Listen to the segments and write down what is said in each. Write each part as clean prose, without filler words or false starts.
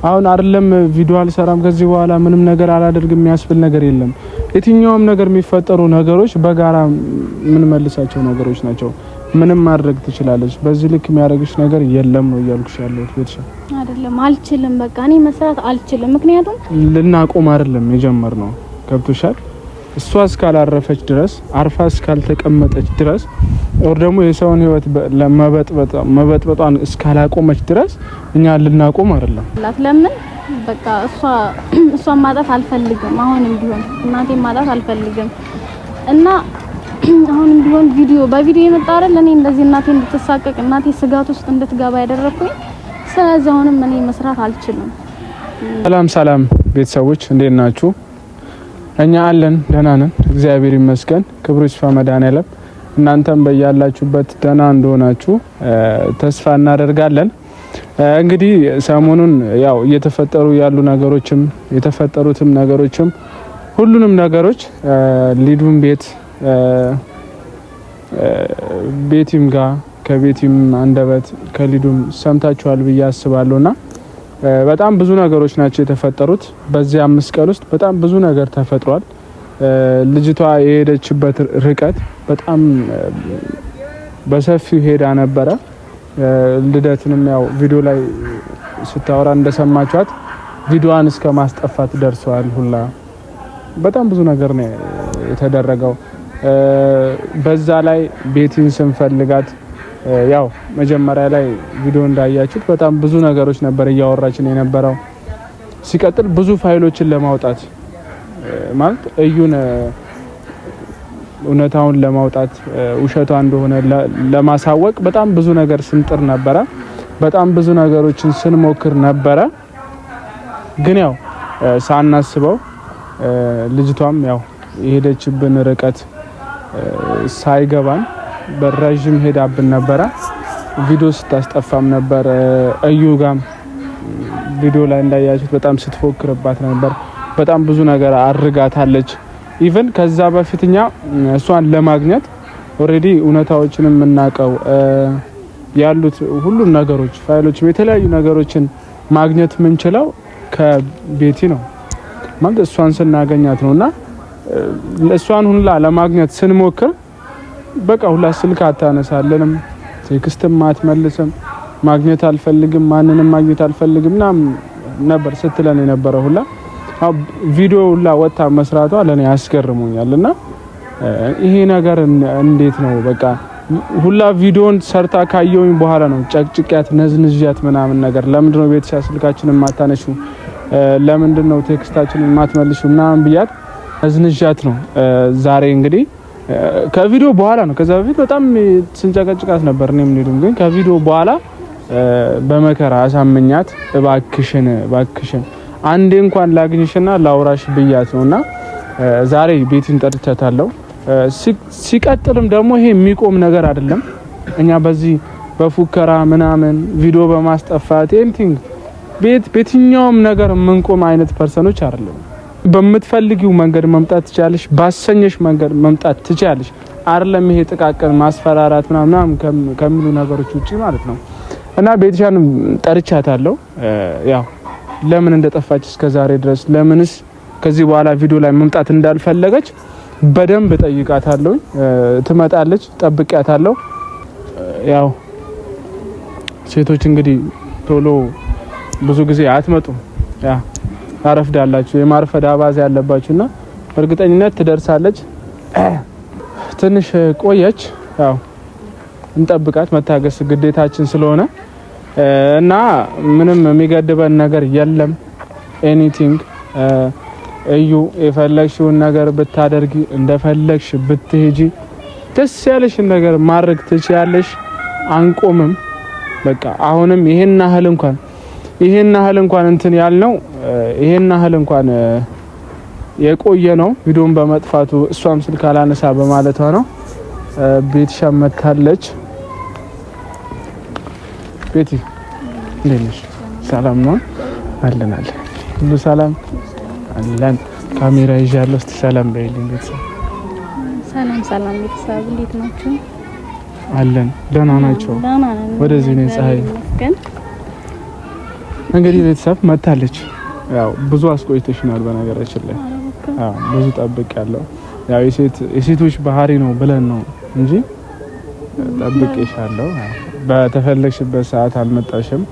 አሁን አይደለም ቪዲዮ አልሰራም ከዚህ በኋላ ምንም ነገር አላደርግም የሚያስብል ነገር የለም። የትኛውም ነገር የሚፈጠሩ ነገሮች በጋራ የምንመልሳቸው ነገሮች ናቸው። ምንም ማድረግ ትችላለች። በዚህ ልክ የሚያደርግሽ ነገር የለም ነው እያልኩሽ ያለሁት። ቤተሰብ አይደለም አልችልም፣ በቃ እኔ መስራት አልችልም። ምክንያቱም ልናቆም አይደለም የጀመርነው፣ ገብቶሻል? እሷ እስካላረፈች ድረስ፣ አርፋ እስካልተቀመጠች ድረስ or ደግሞ የሰውን ህይወት ለመበጥበጧን እስካላቆመች ድረስ እኛ ልናቆም አይደለም። ለምን በቃ እሷን ማጣት አልፈልግም። አሁንም ቢሆን እናቴን ማጣት አልፈልግም እና አሁንም ቢሆን ቪዲዮ በቪዲዮ የመጣ አይደል እኔ እንደዚህ እናቴ እንድትሳቀቅ፣ እናቴ ስጋት ውስጥ እንድትገባ ያደረኩኝ። ስለዚህ አሁንም እኔ መስራት አልችልም። ሰላም ሰላም ቤተሰቦች፣ እንዴት ናችሁ? እኛ አለን፣ ደህና ነን፣ እግዚአብሔር ይመስገን። ክብሩ ይስፋ መድኃኔዓለም። እናንተም በያላችሁበት ደህና እንደሆናችሁ ተስፋ እናደርጋለን። እንግዲህ ሰሞኑን ያው እየተፈጠሩ ያሉ ነገሮችም የተፈጠሩትም ነገሮችም ሁሉንም ነገሮች ሊዱን ቤት ቤቲም ጋር ከቤቲም አንደበት ከሊዱም ሰምታችኋል ብዬ አስባለሁና በጣም ብዙ ነገሮች ናቸው የተፈጠሩት። በዚህ 5 ቀን ውስጥ በጣም ብዙ ነገር ተፈጥሯል። ልጅቷ የሄደችበት ርቀት በጣም በሰፊው ሄዳ ነበረ። ልደትንም ያው ቪዲዮ ላይ ስታወራ እንደሰማችኋት ቪዲዮዋን እስከ ማስጠፋት ደርሰዋል ሁላ። በጣም ብዙ ነገር ነው የተደረገው። በዛ ላይ ቤቲን ስንፈልጋት ያው መጀመሪያ ላይ ቪዲዮ እንዳያችሁት በጣም ብዙ ነገሮች ነበር እያወራችን የነበረው። ሲቀጥል ብዙ ፋይሎችን ለማውጣት፣ ማለት እዩን እውነታውን ለማውጣት፣ ውሸቷ እንደሆነ ለማሳወቅ በጣም ብዙ ነገር ስንጥር ነበረ። በጣም ብዙ ነገሮችን ስንሞክር ነበረ። ግን ያው ሳናስበው ልጅቷም ያው የሄደችብን ርቀት ሳይገባን በረዥም ሄዳብን ነበረ። ቪዲዮ ስታስጠፋም ነበር። እዩ ጋም ቪዲዮ ላይ እንዳያችሁት በጣም ስትፎክርባት ነበር። በጣም ብዙ ነገር አድርጋታለች። Even ከዛ በፊት እኛ እሷን ለማግኘት already እውነታዎችን የምናውቀው ያሉት ሁሉም ነገሮች፣ ፋይሎችም የተለያዩ ነገሮችን ማግኘት የምንችለው ከቤቲ ነው፣ ማለት እሷን ስናገኛት ነው። እና እሷን ሁላ ለማግኘት ስንሞክር በቃ ሁላ ስልክ አታነሳለንም፣ text ም አትመልስም፣ ማግኘት አልፈልግም፣ ማንንም ማግኘት አልፈልግም ምናምን ነበር ስትለን የነበረ ሁላ። ቪዲዮ ሁላ ወጥታ መስራቷ ለእኔ ያስገርሙኛል። እና ይሄ ነገር እንዴት ነው? በቃ ሁላ ቪዲዮን ሰርታ ካየውኝ በኋላ ነው ጨቅጭቂያት ነዝንዣት ምናምን ነገር፣ ለምንድን ነው ቤተሰብ ስልካችንን የማታነሺው? ለምንድን ነው text ኣችንን የማትመልሺው? ምናምን ብያት ነዝንዣት ነው። ዛሬ እንግዲህ ከቪዲዮ በኋላ ነው። ከዛ በፊት በጣም ስንጨቀጭቃት ነበር። እኔም ሊዱም፣ ግን ከቪዲዮ በኋላ በመከራ አሳምኛት እባክሽን እባክሽን አንዴ እንኳን ላግኝሽና ላውራሽ ብያት ነውና ዛሬ ቤቲን ጠርቻታለሁ። ሲቀጥልም ደግሞ ይሄ የሚቆም ነገር አይደለም። እኛ በዚህ በፉከራ ምናምን ቪዲዮ በማስጠፋት anything ቤት በየትኛውም ነገር የምንቆም አይነት person ኦች አይደለም። በምትፈልጊው መንገድ መምጣት ትችያለሽ፣ ባሰኘሽ መንገድ መምጣት ትችያለሽ። አይደለም ይሄ ጥቃቅን ማስፈራራት ምናምን ከሚሉ ነገሮች ውጪ ማለት ነው። እና ቤትሻን ጠርቻታለሁ። ያው ለምን እንደጠፋች እስከ ዛሬ ድረስ፣ ለምንስ ከዚህ በኋላ ቪዲዮ ላይ መምጣት እንዳልፈለገች በደንብ ጠይቃታለሁ። ትመጣለች፣ ጠብቂያታለሁ። ያው ሴቶች እንግዲህ ቶሎ ብዙ ጊዜ አትመጡም፣ ያ ታረፍዳላችሁ፣ የማርፈድ አባዜ ያለባችሁና እርግጠኝነት ትደርሳለች። ትንሽ ቆየች፣ ያው እንጠብቃት፣ መታገስ ግዴታችን ስለሆነ እና ምንም የሚገድበን ነገር የለም። Anything እዩ፣ የፈለግሽውን ነገር ብታደርጊ፣ እንደፈለግሽ ብትሄጂ፣ ደስ ያለሽን ነገር ማድረግ ትችያለሽ። አንቆምም። በቃ አሁንም ይሄን ያህል እንኳን እንትን ያልነው፣ ይሄን ያህል እንኳን የቆየ ነው ቪዲዮን በመጥፋቱ እሷም ስልክ አላነሳ በማለቷ ነው። ቤትሻ መታለች። ቤቲ፣ እንዴት ነሽ? ሰላም ነው? አለን አለን፣ ሁሉ ሰላም አለን። ካሜራ ይዣለሁ። እስቲ ሰላም በይልኝ ቤተሰብ። ሰላም ሰላም ቤተሰብ፣ እንዴት ናችሁ? አለን፣ ደህና ናቸው። ደህና ነን። ወደዚህ ነው ፀሐይ። ይመስገን። እንግዲህ ቤተሰብ መታለች። ያው ብዙ አስቆይተሽናል። በነገራችን ላይ አዎ ብዙ ጠብቅ ያለው ያው የሴቶች ባህሪ ነው ብለን ነው እንጂ ጠብቄሻለሁ። በተፈለግሽበት ሰዓት አልመጣሽም።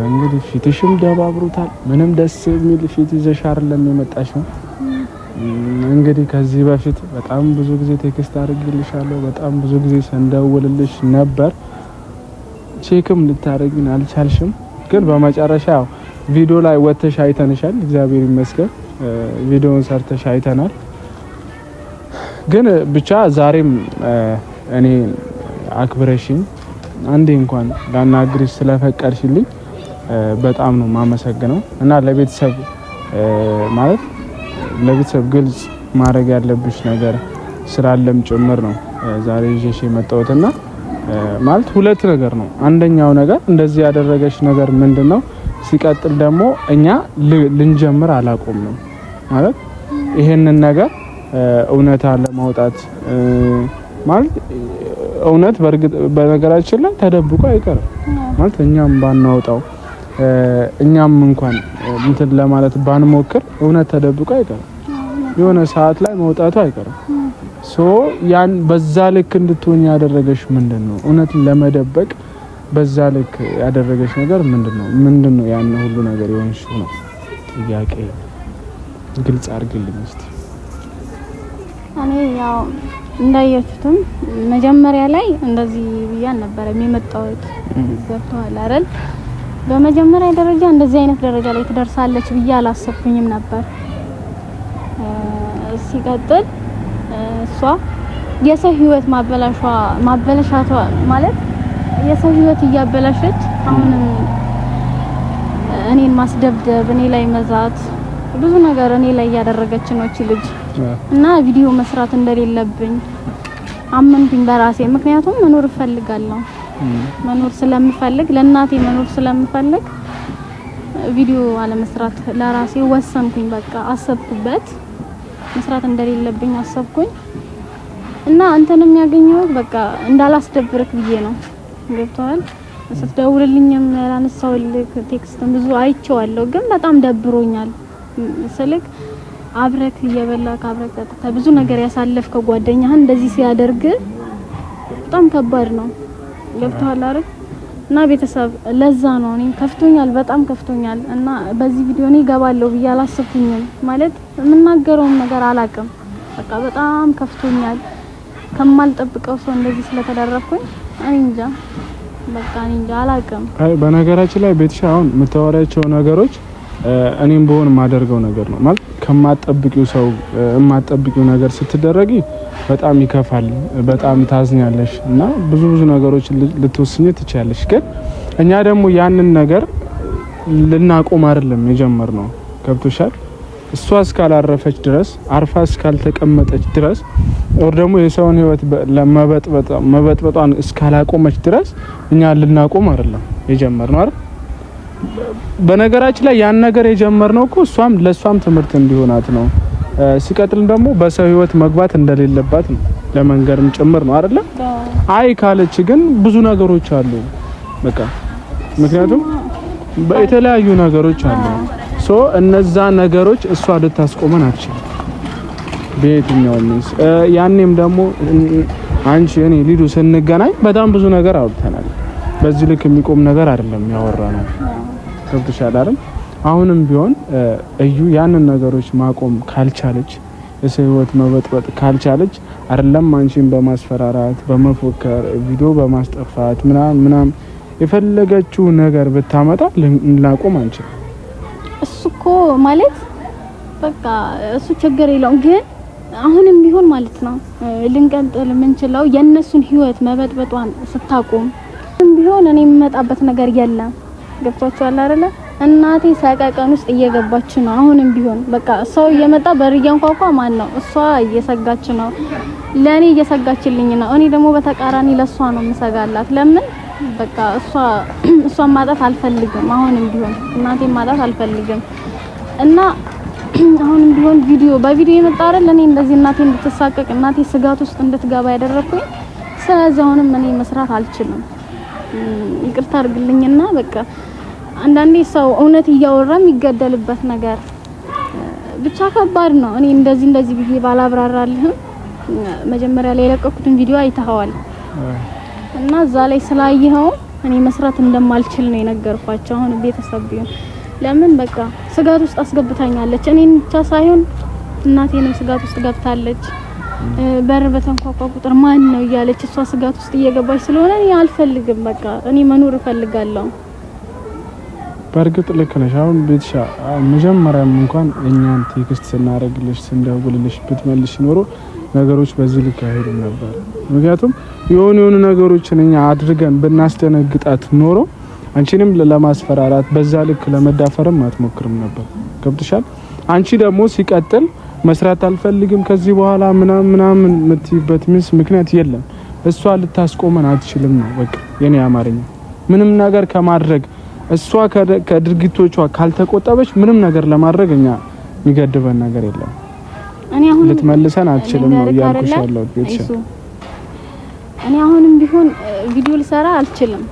እንግዲህ ፊትሽም ደባብሮታል። ምንም ደስ የሚል ፊት ይዘሽ አይደለም የመጣሽው። እንግዲህ ከዚህ በፊት በጣም ብዙ ጊዜ text አድርጌልሻለሁ። በጣም ብዙ ጊዜ ስንደውልልሽ ነበር። check ም ልታደርጊን አልቻልሽም። ግን በመጨረሻ ያው ቪዲዮ ላይ ወጥተሽ አይተንሻል። እግዚአብሔር ይመስገን ቪዲዮውን ሰርተሽ አይተናል። ግን ብቻ ዛሬም እኔ አክብረሽኝ አንዴ እንኳን ላናግርሽ ስለፈቀድሽልኝ በጣም ነው የማመሰግነው እና ለቤተሰብ ማለት ለቤተሰብ ግልጽ ማድረግ ያለብሽ ነገር ስላለም ጭምር ነው ዛሬ ይዤሽ የመጣሁትና ማለት ሁለት ነገር ነው። አንደኛው ነገር እንደዚህ ያደረገሽ ነገር ምንድን ነው? ሲቀጥል ደግሞ እኛ ልንጀምር አላቆምንም ማለት ይሄንን ነገር እውነታ ለማውጣት ማለት እውነት በእርግጥ በነገራችን ላይ ተደብቆ አይቀርም ማለት እኛም ባናወጣው እኛም እንኳን እንትን ለማለት ባንሞክር እውነት ተደብቆ አይቀርም። የሆነ ሰዓት ላይ መውጣቱ አይቀርም። so ያን በዛ ልክ እንድትሆኝ ያደረገሽ ምንድን ነው? እውነትን ለመደበቅ በዛ ልክ ያደረገሽ ነገር ምንድን ነው? ምንድን ነው ያን ሁሉ ነገር የሆንሽው ነው ጥያቄ። ግልጽ አድርግልኝ እስቲ። እኔ ያው እንዳያችሁትም መጀመሪያ ላይ እንደዚህ ብዬ አልነበረም የመጣሁት። ገብቶሃል አይደል? በመጀመሪያ ደረጃ እንደዚህ አይነት ደረጃ ላይ ትደርሳለች ብዬ አላሰብኩኝም ነበር። ሲቀጥል እሷ የሰው ህይወት ማበላሻቷ ማለት የሰው ህይወት እያበላሸች አሁንም እኔን ማስደብደብ፣ እኔ ላይ መዛት፣ ብዙ ነገር እኔ ላይ እያደረገች ነው እቺ ልጅ እና ቪዲዮ መስራት እንደሌለብኝ አመንኩኝ በራሴ። ምክንያቱም መኖር እፈልጋለሁ። መኖር ስለምፈልግ ለእናቴ መኖር ስለምፈልግ ቪዲዮ አለመስራት ለራሴ ወሰንኩኝ። በቃ አሰብኩበት፣ መስራት እንደሌለብኝ አሰብኩኝ እና አንተንም ያገኘሁት በቃ እንዳላስደብርክ ብዬ ነው። ገብቶሃል? ስትደውልልኝም ያላነሳሁልህ text ም ብዙ አይቼዋለሁ፣ ግን በጣም ደብሮኛል ስልክ አብረክ እየበላክ አብረክ ጠጥተህ ብዙ ነገር ያሳለፍከው ጓደኛህን እንደዚህ ሲያደርግ በጣም ከባድ ነው። ገብቶሃል አይደል? እና ቤተሰብ ለዛ ነው እኔ ከፍቶኛል፣ በጣም ከፍቶኛል። እና በዚህ ቪዲዮ እኔ እገባለሁ ብዬ አላሰብኩኝም። ማለት የምናገረውን ነገር አላቅም። በቃ በጣም ከፍቶኛል። ከማልጠብቀው ሰው እንደዚህ ስለተደረኩኝ እኔ እንጃ፣ በቃ እኔ እንጃ አላቅም። አይ በነገራችን ላይ ቤትሽ አሁን የምታወሪያቸው ነገሮች እኔም በሆን የማደርገው ነገር ነው ማለት ከማጠብቂው ሰው የማጠብቂው ነገር ስትደረጊ በጣም ይከፋል፣ በጣም ታዝኛለሽ እና ብዙ ብዙ ነገሮች ልትወስኝ ትችያለሽ። ግን እኛ ደግሞ ያንን ነገር ልናቆም አይደለም የጀመርነው። ገብቶሻል? እሷ እስካላረፈች ድረስ አርፋ እስካልተቀመጠች ድረስ or ደግሞ የሰውን ሕይወት መበጥበጧን እስካላቆመች ድረስ እኛ ልናቆም አይደለም የጀመርነው አይደል? በነገራችን ላይ ያን ነገር የጀመርነው እኮ እሷም ለእሷም ትምህርት እንዲሆናት ነው። ሲቀጥልም ደግሞ በሰው ህይወት መግባት እንደሌለባት ነው ለመንገርም ጭምር ነው አይደለ? አይ ካለች ግን ብዙ ነገሮች አሉ። በቃ ምክንያቱም የተለያዩ ነገሮች አሉ። so እነዛ ነገሮች እሷ ልታስቆመን አትችልም በየትኛውም means። ያኔም ደግሞ አንቺ እኔ ሊዱ ስንገናኝ በጣም ብዙ ነገር አውርተናል። በዚህ ልክ የሚቆም ነገር አይደለም ያወራነው። ገብቶሻል አይደል? አሁንም ቢሆን እዩ ያንን ነገሮች ማቆም ካልቻለች የሰው ህይወት መበጥበጥ ካልቻለች አይደለም አንቺን በማስፈራራት በመፎከር ቪዲዮ በማስጠፋት ምናምን ምናምን የፈለገችው ነገር ብታመጣ ልናቆም አንችልም። እሱ እኮ ማለት በቃ እሱ ችግር የለውም፣ ግን አሁንም ቢሆን ማለት ነው ልንቀጥል የምንችለው የእነሱን ህይወት መበጥበጧን ስታቆም ቢሆን እኔ የምመጣበት ነገር የለም። ገብቷችኋል አይደለ? እናቴ ሰቀቀን ውስጥ እየገባች ነው። አሁንም ቢሆን በቃ ሰው እየመጣ በር እያንኳኳ ማን ነው? እሷ እየሰጋች ነው፣ ለእኔ እየሰጋችልኝ ነው። እኔ ደግሞ በተቃራኒ ለእሷ ነው የምሰጋላት። ለምን በቃ እሷን ማጣት አልፈልግም። አሁንም ቢሆን እናቴን ማጣት አልፈልግም እና አሁንም ቢሆን ቪዲዮ በቪዲዮ የመጣ አይደል እኔ እንደዚህ እናቴ እንድትሳቀቅ እናቴ ስጋት ውስጥ እንድትገባ ያደረኩኝ። ስለዚህ አሁንም እኔ መስራት አልችልም። ይቅርታ አድርግልኝና በቃ አንዳንዴ ሰው እውነት እያወራ የሚገደልበት ነገር ብቻ ከባድ ነው። እኔ እንደዚህ እንደዚህ ብዬ ባላብራራልህም መጀመሪያ ላይ የለቀኩትን ቪዲዮ አይተኸዋል እና እዛ ላይ ስላየኸው እኔ መስራት እንደማልችል ነው የነገርኳቸው። አሁን ቤተሰብ ቢሆን ለምን በቃ ስጋት ውስጥ አስገብታኛለች። እኔን ብቻ ሳይሆን እናቴንም ስጋት ውስጥ ገብታለች። በር በተንኳኳ ቁጥር ማን ነው እያለች እሷ ስጋት ውስጥ እየገባች ስለሆነ እኔ አልፈልግም። በቃ እኔ መኖር እፈልጋለሁ። በእርግጥ ልክ ነሽ። አሁን ቤትሻ መጀመሪያም እንኳን እኛን text ስናደርግልሽ ስንደውልልሽ ብትመልሽ ኖሮ ነገሮች በዚህ ልክ አይሄዱም ነበር። ምክንያቱም የሆኑ የሆኑ ነገሮችን እኛ አድርገን ብናስደነግጣት ኖሮ አንቺንም ለማስፈራራት በዛ ልክ ለመዳፈርም አትሞክርም ነበር። ገብትሻል? አንቺ ደግሞ ሲቀጥል መስራት አልፈልግም ከዚህ በኋላ ምናምን ምናምን የምትይበት ምስ ምክንያት የለም። እሷ ልታስቆመን አትችልም ነው በቃ የኔ አማርኛ። ምንም ነገር ከማድረግ እሷ ከድርጊቶቿ ካልተቆጠበች ምንም ነገር ለማድረግ እኛ የሚገድበን ነገር የለም። እኔ አሁን ልትመልሰን አትችልም ነው እያልኩሽ ያለሁት ቤተሰብ። እኔ አሁንም ቢሆን ቪዲዮ ልሰራ አልችልም።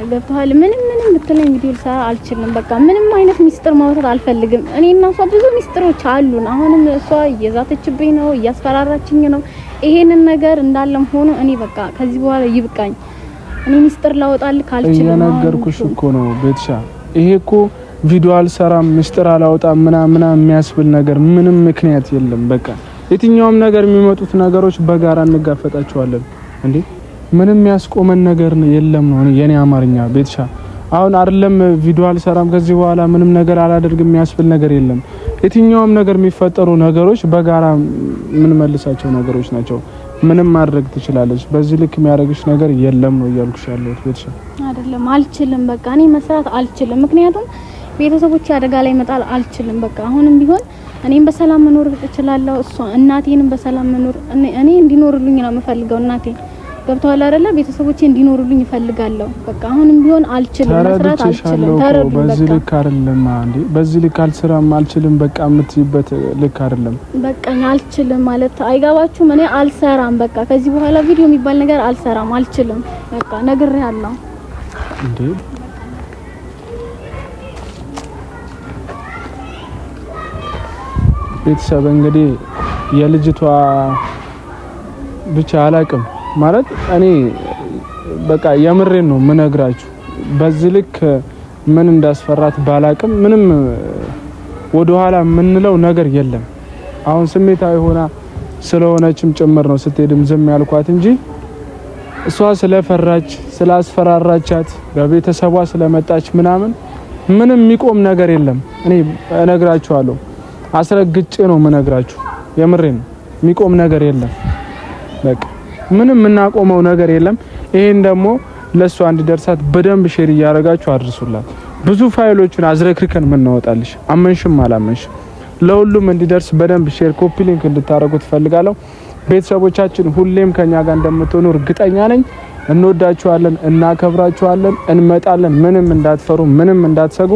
ገብቶሃል? ምንም ምንም ብትለኝ ቪዲዮ ልሰራ አልችልም። በቃ ምንም አይነት ሚስጥር ማውጣት አልፈልግም። እኔ እና እሷ ብዙ ሚስጥሮች አሉን። አሁንም እሷ እየዛተችብኝ ነው፣ እያስፈራራችኝ ነው። ይሄንን ነገር እንዳለም ሆኖ እኔ በቃ ከዚህ በኋላ ይብቃኝ። እኔ ሚስጥር ላወጣልህ አልችልም። እየነገርኩሽ እኮ ነው ቤትሻ። ይሄ እኮ ቪዲዮ አልሰራም ምስጢር አላወጣም ምናምን ምናምን የሚያስብል ነገር ምንም ምክንያት የለም። በቃ የትኛውም ነገር የሚመጡት ነገሮች በጋራ እንጋፈጣቸዋለን። እንዴ ምንም ያስቆመን ነገር የለም ነው የኔ አማርኛ ቤትሻ። አሁን አይደለም ቪዲዮ አልሰራም ከዚህ በኋላ ምንም ነገር አላደርግም የሚያስብል ነገር የለም። የትኛውም ነገር የሚፈጠሩ ነገሮች በጋራ የምንመልሳቸው ነገሮች ናቸው። ምንም ማድረግ ትችላለች። በዚህ ልክ የሚያደርግሽ ነገር የለም ነው እያልኩሽ ያለሁት ቤትሻ። አይደለም አልችልም፣ በቃ እኔ መስራት አልችልም። ምክንያቱም ቤተሰቦች አደጋ ላይ መጣል አልችልም። በቃ አሁንም ቢሆን እኔም በሰላም መኖር እችላለሁ፣ እሷ እናቴንም በሰላም መኖር እኔ እንዲኖርልኝ ነው የምፈልገው። እናቴ ገብተዋል አይደለ? ቤተሰቦቼ እንዲኖሩልኝ እፈልጋለሁ። በቃ አሁንም ቢሆን አልችልም፣ መስራት አልችልም። ተረዱ። በዚህ ልክ አይደለም እንዴ? በዚህ ልክ አልሰራም አልችልም በቃ የምትይበት ልክ አይደለም። በቃ አልችልም ማለት አይገባችሁም። እኔ አልሰራም፣ በቃ ከዚህ በኋላ ቪዲዮ የሚባል ነገር አልሰራም፣ አልችልም። በቃ ነግሬሃለሁ እንዴ። ቤተሰብ እንግዲህ የልጅቷ ብቻ አላቅም ማለት እኔ በቃ የምሬን ነው ምነግራችሁ። በዚህ ልክ ምን እንዳስፈራት ባላቅም ምንም ወደኋላ የምንለው ነገር የለም። አሁን ስሜታዊ ሆና ስለሆነችም ጭምር ነው ስትሄድም ዝም ያልኳት እንጂ እሷ ስለፈራች ስላስፈራራቻት በቤተሰቧ ስለመጣች ምናምን ምንም የሚቆም ነገር የለም። እኔ እነግራችኋለሁ፣ አስረግጬ ነው የምነግራችሁ። የምሬን ነው የሚቆም ነገር የለም። በቃ ምንም የምናቆመው ነገር የለም። ይሄን ደግሞ ለእሷ እንዲደርሳት በደንብ share እያደረጋችሁ አድርሱላት። ብዙ ፋይሎችን አዝረክርከን የምናወጣልሽ አመንሽም አላመንሽም ለሁሉም እንዲደርስ በደንብ share፣ copy link እንድታደርጉ ትፈልጋለሁ። ቤተሰቦቻችን ሁሌም ከኛ ጋር እንደምትሆኑ እርግጠኛ ነኝ። እንወዳችኋለን፣ እናከብራችኋለን። እንመጣለን። ምንም እንዳትፈሩ፣ ምንም እንዳትሰጉ፣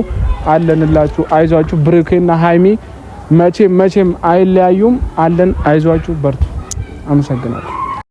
አለንላችሁ። አይዟችሁ። ብሩኬና ሀይሚ መቼም መቼም አይለያዩም። አለን። አይዟችሁ፣ በርቱ። አመሰግናለሁ።